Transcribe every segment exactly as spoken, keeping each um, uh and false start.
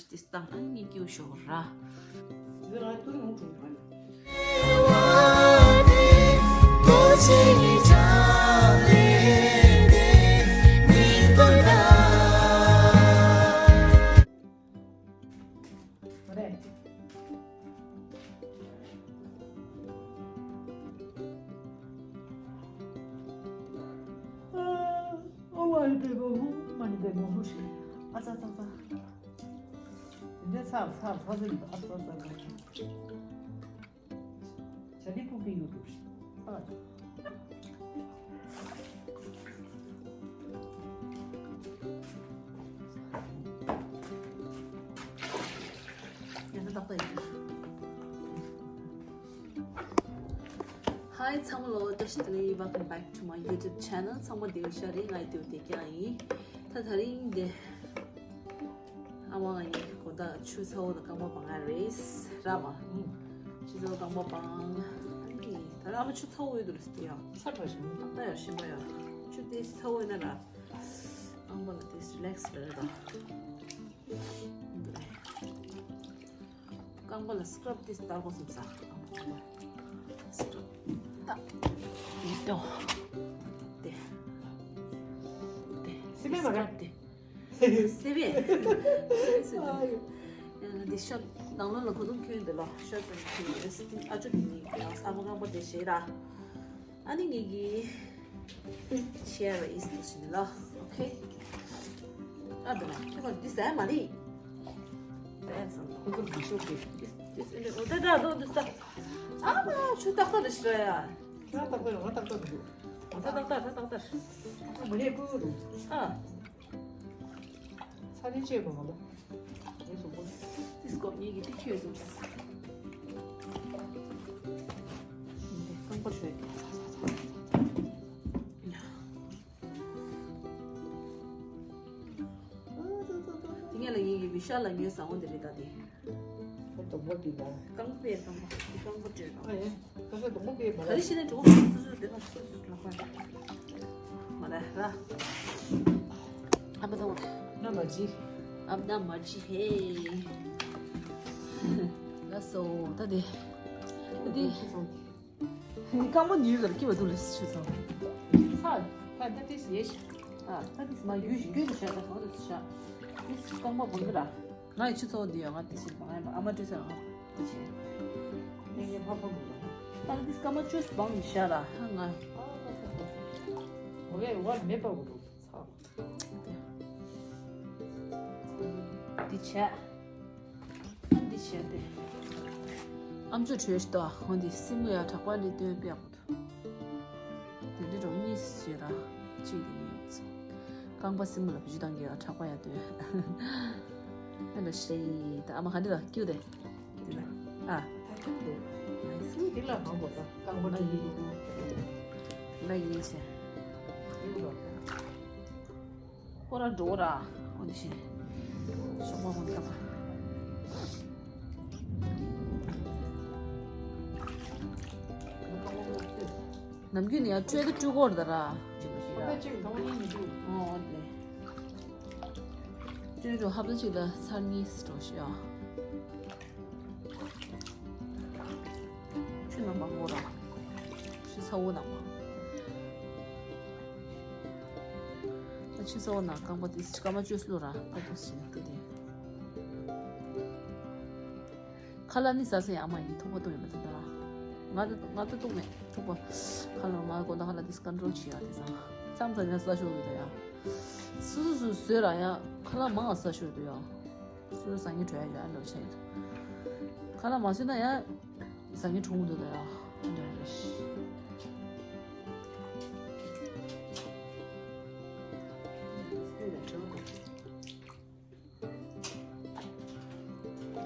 ཏིས་བཏང་ཨ་ནི་སྐྱིད་ཤོག་ར། Hi ཚང་མ་ལོ། བཀྲ་ཤིས་བདེ་ལེགས། Welcome back to my YouTube channel. ཚང་མ་བདེ་པོ་ཤག་རེད། ང་ཡི་བདེ་པོ་བསྡད་ཀྱི་ཡིན། ད་དེ་རིང་འདི་ཨ་མ་ང་ཡི་གོ་ད་ཆུ་ཚ་བོ་དང་རྐང་པ་སྦང་ཡ་རེད་ར་མ། ཆུ་ཚ་བོ་རྐང་པ་སྦང་། ཨ་ནི་ད་ར་ཨ་མ་ཆུ་ཚ་བོ་ཡོད་དུ་རེད་ཡ། ཚ་བ་ཞིག་ཏག་ཏག་ཡ་ཞིམ་པ་ཡ། ཆུ་དེ་ཚ་བོ་ཡིན་ན་ར་རྐང་པ་ལ་དེ་relax རེད་ད། རྐང་པ་ལ་scrub དེ་ལྟར་གོ་སོང་ས། scrub ད། དེ་ཏོ། དེ། དེ། སི་མེ་མ་རེད། scrub དེ། སི་མེ། སི་མེ་སི་མེ། ཡང་འདི་ཤོག་ནང་ལོགས་ལ་གོ་དུང་ཁྱོད་འདི་ལ་ཤོག་དང་ཁྱོད་འདི་ཨ་ཅོ་འདི་ནི་ཡང་ས་མ་རྐང་པ་དེ་ཞེ་ར། ཨ་ནི་ངེད་ཀྱི་chair is this ནི་ལ། ཨོ་ཁེ། ཨ་འདི་ལ་ཁྱོད་ཀྱི་འདི་ཟ་ཡ་མ་རེད། ཟ་ཡ་བསམ་ཁོ་ཚོར་འདི་ཤོག་གི། this this in the འོ་ད་ད་འདུག་འདུག་ས། ཨ་མ་ཆུ་ཏག་ཏག་རེད་ཤི་ར་ཡ། ང་ཏག་ཏག་རེད། ང་ཏག་ཏག་འདུག་ད་ཏག་ཏག་ད་ཏག་ཏག་ཨ་མ་རེད་ཀུ་རུ། ཨ། ཚ་ལེན་བྱེད་དགོས་མ་ལོ། ངས་གཟུགས་པོ། ཏིས་ཀོ་ངེད་ཀྱི་ཏི་ཁྱོད་གཟུགས། རྐང་པ་ཧྲོས་ཏེ། དེ་ངས་ལ་ངེད་ཀྱི་བི་ཤལ་ལ་ཉོས་ཟ་འོང་དེ་རེད་ད་དེ། ད་དོག་པོ་འདི་ལ། རྐང་པའི་རྐང་པ། འདི་རྐང་པ་བྲོས་རྐང་པ། ཨ་ཡེ། ད་ས་དོག་པོ་འདི་མ་ད་རེ་ལ། ཤི་ནས་འགྲོ་སོ་སོ་སོ་སོ་སོ་སོ་ལ་ཁོ། མ་ལ་ར། ཨ་མ་དང་། ན་མ་ཇི། ཨ་མ་ན་མ་ཇི་ཧེ། ལ་སོ་ད་དེ། ད་དེ། ཁྱི་ཚང་། ནི་རྐང་པ་ཉུལ་གར་སྐྱིད་པ་འདུག་ལ་ཆུ་ཚང་། ཚ། ད་ད་ཏིས་ཡེ་ཤི། ཨ། ད་ཏིས་མ་རྒྱུས་ཤིག་རྒྱུས་ཤིག་བྱས་ད་གང་དུ་ཤ། ཏིས་རྐང་པ་བང་གི་ར། ང་ཡི་ཆུ་ཚོགས་འདི་ཡོད། ང་ཏིས་ཤིག་ང་ཡི་ཨ་མ་བྲོས་ཚར། ང་ཏིས་ཤིག་ངེད་ངའི་ཕ་ཕ་མོ་ལ། ད་ཏིས་རྐང་པ་བཅོས་བང་གི་ཤ་ར། ང་། ཨོ་ཡེ་བར་མེད་པ་བུ་རུ་ཚ། འདི་བྱས། འདི་བྱས་ཏེ། ཨམ་ཅོག་བྲོས་ཤི་ཏོ། འོ་འདི་སྲིན་མོ་ཡ་གྲགས་པ་ལི་སྟོན་པའི་ཨ་ཁུ། དེ་འདྲ་འགྲོ་གཉིས་ཟེར་ར། གཅིག་དེ་ཡིན་སོང་། རྐང་པ་སྲིན་མོ་ལ་བུ་ཅུ་བཏང་གི་ཡ་གྲགས་པ་ཡ་སྟོན། ཨ་ལ་ཤེས་ད་ཨ་མ་ག་འདི་ལ་སྐྱུ་དེ། འདི་ལ། ཨ། ད་ཁྱོད་དེ། སྲིན་འདི་ལ་མང་པོ་ད་རྐང་པ་ལ་ཡིན། ལ་ཡིན་ཟེར། ཡིན་པ། ཁོ་ར་འགྲོ་ར། འོ་ནི་ཤི། ཤོག་པ་ཧོན་ཏམ། ནམ་རྒྱུན་ནི་ཡང་སྤྲོད་དེ་སྤྲུལ་སྐོར་ད་ར། ཨོ་ད་ཅིག་ད་ང་གཉིས་མི་འདུག་ཨོ་ཨོ་ལེ། སྤྲོད་འགྲོ་ཧབ་ད་ཅིག་ལ་ཚར་གཉིས་སྤྲོ་ཤི་ཨ། ཆུ་ནང་མ་ངོ་ར། ཆུ་ཚ་བོ་ནང་མ། ཆུ་ཚ་བོ་ནང་རྐང་པ་དེ་རྐང་པ་བཅོས་སུ་ར་ད་དུ་ཞིག་དེ་དེ། ཁ་ལག་ནི་ཟ་ས་ཡ་མ་ཡིན། ཐུག་པ་གཏོང་ཡོད་མ་ཐུབ་ད་ར། ང་ད་ང་ད་གཏོང་མེད་ཐུག་པ། ཁ་ལག་ང་དགོང་དག་ཁ་ལག་དེ་ཀོན་ཊོལ་བྱེད་ཡ་དེ་ཚང་། མཚམས་མཚམས་ཡང་ཟ་ཤོར་འདུག་ད་ཡ། སུ་སུ་སུ་ཟོས་ར་ཡ་ཁ་ལག་མང་ང་ཟ་ཤོར་འདུག་ཡ། སུ་སུ་ཟ་ངེ་བྲོ་ཡ་ཡ་ལོ་ཆ་ཡོད། ཁ་ལག་མ་ཟོས་ན་ཡ། ཟ་ངེ་བྲོ་འདུག་ད་ཡ། ཨ་འདྲ་རེད།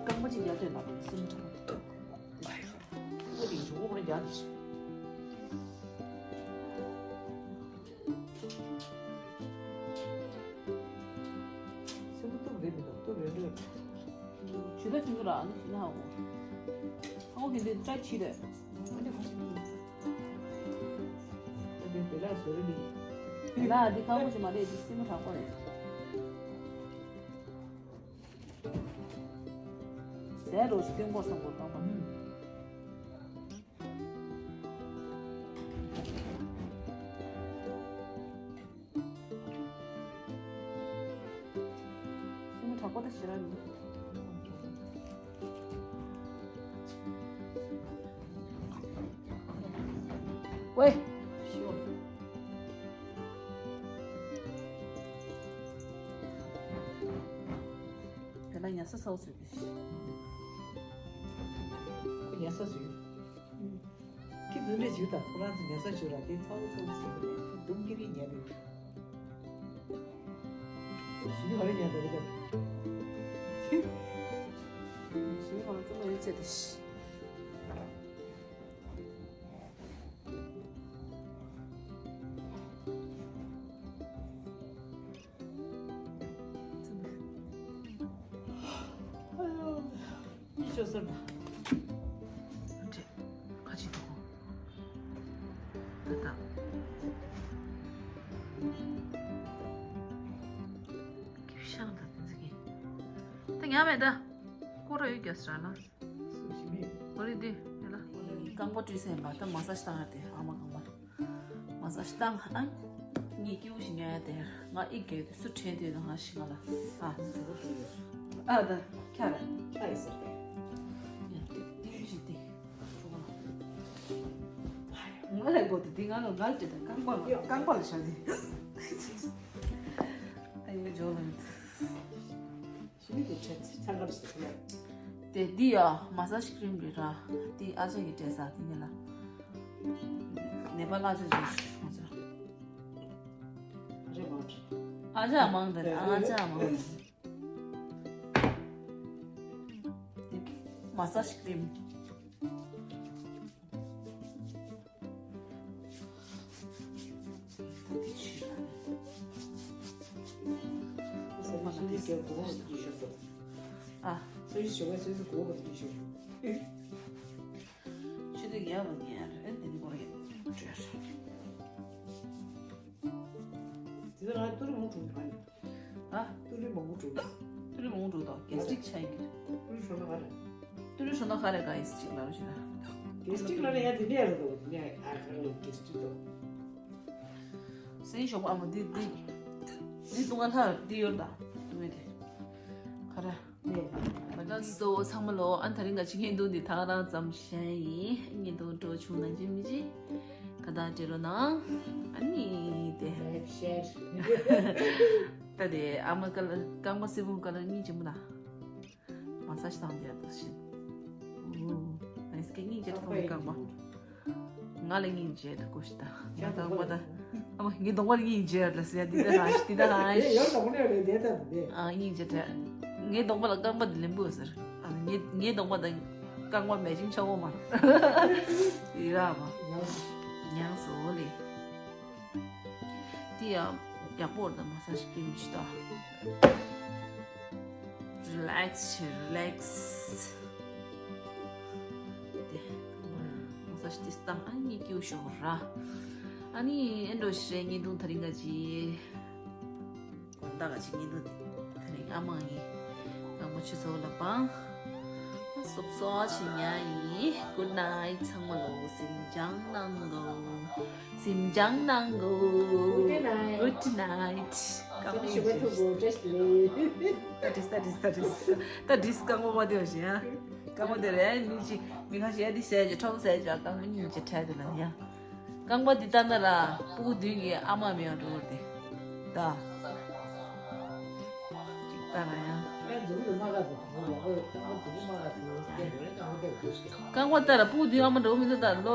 རྐང་པ་གཅིག་ཡར་ཐོན་ལ་སེམས་ཁྲལ། ཨ་དེ་གཞུག་གུ་མར་རྒྱག་དེ་ཞིག་སེམས་ཁྲལ་སྟོབས་རེད་མི་འདུག་སྟོབས་རེད་འདུག་ཇུས་ད་ཆུང་ཆུང་ར་ཨ་ནི་ཞིག་ན་ཧ་གོ་ཧ་གོ་གི་འདི་ཏྲ་ཆི་རེད། ཨ་ནི་ཁ་ཆེ་མི་ཡིན། ཨ་དེ་བེ་ལ་བཟོ་རེད་མི་ཡིན། བེ་ལ་འདི་ཁ་མོ་ཞིག་མ་རེད། འདི་སེམས་ཁྲལ་དྲག་པོ་རེད། ཟས་རོ་ཞིག་སྟོན་གོ་བསམ་གོ་བཏང་པ། སེམས་པ་དྲག་པོ་ད་ཞེ་དྲག་མི་འདུག་ཝེ། ཤི་བ། དེ་ལ་ཉལ་ས་ཚ་བོ་བཟོས་པས། ཁོ་ཉལ་ས་བཟོས། ཁྱི་རྫུན་འདྲེ་བྱེད་དང་ཁོ་རང་ཚོ་ཉལ་ས་བྱོས་ལ་དེ་ཚ་བོ་ཚ་བོ་ཟེར་གི་རེད། སྡུག་ཀི་རིགས་ཉལ་འདུག་ཞི་མི་ག་རེ་ཉལ་འདུག་རེད། ཞི་མི་ག་རེ་རྩེད་མོ་ཡོད་ཚད་དེ། ཤོ་སོར་ད། ཁ་ཅིག་ཐོག་ད་ད། ཀིབ་ཤང་ད་དེ་ཚིག་གི། ད་ཉམས་མེད་ད། ཀོ་ར་ཡོད་རྒྱ་སྲ་ན། སུ་ཞི་མི། ཀོ་རི་དེ་ཡ་ལ། རྐང་པ་བཀྲུས་ཚར་ཡིན་པ་ད་མ་སཱ་ཇི་བཏང་ཡ་དེ་ཨ་མ་རྐང་པ། མ་སཱ་ཇི་བཏང་ཨ། ངས་སྐྱིད་པོ་ཞིག་ཉོ་ཡ་དེ་ང་ཨི་གེ་དུ་སུ་ཁྲེལ་དུས་ན་ཧ་ཤི་ང་ལ། ཨ། ཨ་ད་ཁྱ་རེད། ཁྱ་ཡི་ཟེར་ཏེ། ཡ་དེ་དེ་ཞིག་དེ། ང་ལ་གོ་དེ་དེ་ང་ལ་ང་ལ་དེ་དང་རྐང་པ་ལ་རྐང་པ་ལ་བཞག་དེ། ཨ་ཡོད་ཇོ་ལ་ཡོད། ཞི་མི་དེ་བྲེལ་ཚེ་འཚང་ཁ་རེ་ཞིག་ལ། དེ་འདི་ཡ་མ་སཱ་ཇི་ཀི་རིམ་རེད་ར། འདི་ཨ་ཅག་གིས་སྤྲད་ས་དེ་ནི་ལ། ནེ་པ་ལ་ཨ་ཅག་ཅིག་ང་ཚོ། ཨ་ཅག་མང་དྲགས། ཨ་ཅག་མང་དྲགས་ཨ་ཅག་མང་དྲགས། འདི་མ་སཱ་ཇི་ཀི་རིམ། ཨ། ཆུ་ཚོད་ཡག་པ་ཉལ་ཨེ་དེ་ནི་ཁོ་རེ་བྲོས། དེ་ལ་ང་ཏུ་རུ་མུ་ཀྲུང་ཐང་། ཨ། ཏུ་རུ་མང་པོ་འགྲོ་གི། ཏུ་རུ་མང་པོ་འགྲོ་དང་གེ་སི་ཊིག་ཆགས་ཀྱི། ཏུ་རུ་ཤོར་ན་ག་རེ། ཏུ་རུ་ཤོར་ན་ག་རེ་ག་གེ་སི་ཊིག་ལ་རུ་ཤི་ན། གེ་སི་ཊིག་ལ་རེ་ཡ་དེ་ནས་རེད་དོ་ནས་ཨ་ག་རེ་གེ་སི་ཊིག་དོ། སེང་ཞོགས་ཨ་མ་འདི་འདི། འདི་ཏུ་ང་ལྷ་འདི་ཡོད་ད། ཏུ་མེད་དེ། ག་རེ། ལགས་སོ་ཚང་མ་ལོ། ཨ་ད་རིང་ག་ཅི་བརྙན་ཐུང་འདི་ད་ག་རང་ཙམ་བཤད་ཡིན། བརྙན་ཐུང་སྤྲོ་བྱུང་ན་ཅི་མི་ཅི་ཁ་བརྡ་སྤྲད་རོགས་གནང་། ཨ་ནི་དེ། ད་དེ་ཨ་མ་ཀ་ལ་རྐང་པ་སེར་པོ་ཀ་ལ་གཉིས་ཅི་མོ་ད། མ་སཱ་ཇི་བཏང་བསྡད་འདུག་ཤི། ཨུ། ཨ་ནི་སྐད་གཉིས་ཅི་ཐོག་མའི་རྐང་པ། ང་ལ་སྙིང་རྗེ་ད་ཀོ་ཤི་ད། ང་རྐང་པ་ད། ཨ་མ་ངའི་གདོང་པ་ལ་སྙིང་རྗེ་ལ་ཟེར་ཡ་འདི་ད་ཧ་ཤི་འདི་ད་ཧ་ཤི། ཨ་སྙིང་རྗེ་ད། ངའི་གདོང་པ་ལ་རྐང་པ་འདི་ལེན་པོ་ཟེར། ཨ་ངའི་ངའི་གདོང་པ་དང་རྐང་པ་མེ་ཅིང་ཆ་བོ་མ། ཡི་ར་མ། ཉང་སོ་ལེ། འདི་ཡང་ཡག་པོ་རེད་ད་མ་སཱ་ཇི་ཀི་རིམ་ཞིག་ད། རི་ལེག་སི་བྱེད་རི་ལེག་སི། དེ། མ་སཱ་ཇི་ཏིས་བཏང་ཨ་ནི་སྐྱིད་ཤོག་ར། ཨ་ནི་ཨེ་འགྲོ་ཞིག་རེད་བརྙན་ཐུང་ད་རིང་ག་ཅི། དགོང་དག་ག་ཅི་བརྙན་ཐུང་དེ་ད་རིང་ཨ་མ་ཡིན། རྐང་པ་ཆུ་ཚོད་ལ་སྤང་། སོབ་སོ་ཆེ་ཉ་ཡིན། Good night ཚང་མ་ལོ་སིན་ཅང་ནང་གོ། སིན་ཅང་ནང་གོ། Good night. Good night. རྐང་པ་ཡིན་ཅི། ད་དྲིས་ད་དྲིས་ད་དྲིས། ད་དྲིས་རྐང་པ་མ་དེ་བ་ཞིག་ཡ། རྐང་པ་དེ་རེད་མི་ཅི་མི་ཁ་ཤས་དེ་ཟས་ཀྱི་ཁྲོམ་ཟས་ཀྱི་རྐང་པ་གཉིས་ཀྱི་ཁྲལ་དེ་ལ་ཡ། རྐང་པ་འདི་ལྟ་ན་ར་སྤུ་གུ་བདུན་གྱི་ཨ་མ་མེད་པ་འགྲོ་བར་དེ། ད། ཅིག་ལྟ་ན་ཡང་། རྐང་པ་ལྟ་ར་སྤུ་གུ་བདུན་ཨ་མ་འགྲོ་མི་འདུག་ད་ལོ་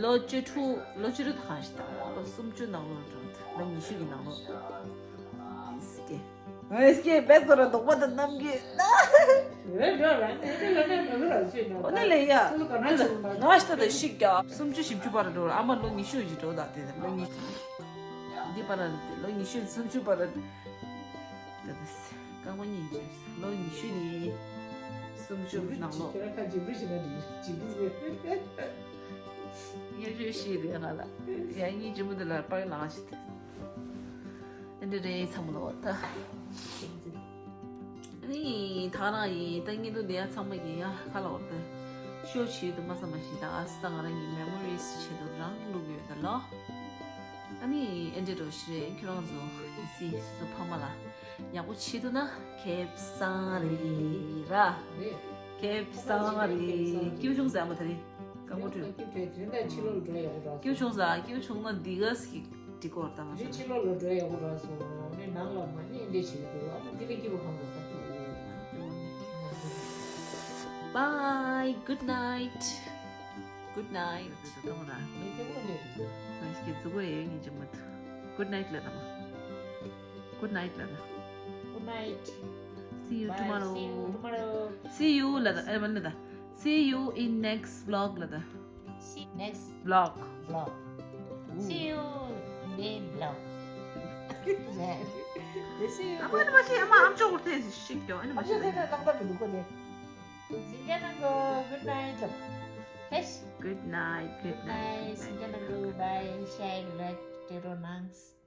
ལོ་བཅུ་དྲུག་ལོ་བཅུ་དྲུག་ད་གང་ཞིག་ད་ལོ་སུམ་ཅུ་ནང་ལོ་འགྲོ་འདུག་ལོ་ཉི་ཤུ་གི་ནང་ལོ། ཨེ་སྐྱེ། ཨེ་སྐྱེ་བེད་ཚོ་ར་དོག་པ་དང་རྣམ་རྒྱུད། རེད་འགྲོ་ར་ནས་རེད་ར་ནས་ར་ཟོས་ན། འོ་ནས་ལས་ཡ། ཚོ་ལ་ག་ན་ཆུ་མ། ང་ཤི་ད་ད་ཤིག་ཀྱ། སུམ་ཅུ་བཞི་བཅུ་བར་འགྲོ་ར་ཨ་མ་ལོ་ཉི་ཤུ་ཞིག་འགྲོ་ད་དེ་ལོ་ཉི་ཤུ། འདི་བར་ལོ་ཉི་ཤུ་སུམ་ཅུ་བར། ད་ད་རྐང་པ་གཉིས་ཀྱི་ལོ་ཉི་ཤུ་ནས་སུམ་ཅུ་ནང་ལོ། ཁྱེད་རང་ཁ་ལྗིད་པོ་ཞིག་ན་འདི་ལྗིད་པོ་ཟེར། ཉེ་ཤོས་ཤིག་རེད་ང་ལ། ཡ་གཉིས་ལྗིད་པོ་འདི་ལ་པར་ལངས་ཤིག་ཨ་འདྲ་རེད་ཚང་མ་ལོ་ད། ནི་ད་རང་ཡིན་ད་ངེད་དུ་འདི་ཡ་ཚང་མ་གི་ཡ་ཁ་ལ་འོར་ཏེ་ཤོ་ཆེ་དུ་མ་བསམ་པ་ཞིག་ད་ཨ་སི་ད་ང་རང་གི་མེ་མོ་རིས་ཆེད་དུ་རང་བླུག་ཡོད་ད་ལོ། ཨ་ནི་ཨེ་འདྲེ་འགྲོ་ཤི་རེད་ཁྱོད་རང་ཚོ་གི་སི་སོ་སོ་ཕ་མ་ལ་ཡག་པོ་བྱེད་དུ་ན་ཁེབ་སང་རེད་ར། ཁེབ་སང་རེད། སྐྱིད་པོ་བྱུང་ཟེར་མ་ད་རེད། ཀ་མོ་ཁྲུ། སྐྱིད་པོ་བྱུང་ཟ་སྐྱིད་པོ་བྱུང་ན་འདི་ག་ཟིག་འགྲིག་གོ་ད་མ་ཟ། ཕྱི་ལོགས་ལ་འགྲོ་ཡག་པོ་རག་སོང་། ནི་ནང་ལ་མ་ནི་འདི་བྱེད་དགོས་ཨ་མ་འདི་ལ་སྐྱིད་པོ་གང་དགོས་ད། Bye. Good night. Good night. མི་ཐུབ་ནི་རེད། ང་ཞིག་གི་ཙུ་གོ་ཡེ་ཡོད་ཉིན་ཅི་མ་ཐུབ། Good night ལ་དང་། Good night ལ་དང་། Good night. See you tomorrow. See you tomorrow. See you ལ་དང་ཨེ་མ་ལ་དང་། See you in next vlog ལ་དང་། See next vlog. Vlog. See you in vlog. See you. ཨ་མ་ཨ་མ་ཤི་ཨ་མ་ཨམ་ཅོག་གུར་ཏེ་ཤིག་ཀྱོ་ཨ་ནི་མ་ཨ་ཤི་ཤི་ཁ་ན་ལག་པ་མི་འདུག་གོ་ནི། སེམས་ཅན་རྣམས་ལ་good night. Yes. Good night. Good night. Good night. སེམས་ཅན་རྣམས་ལ་bye. Share, like, ཏེ་རོ་ནང་།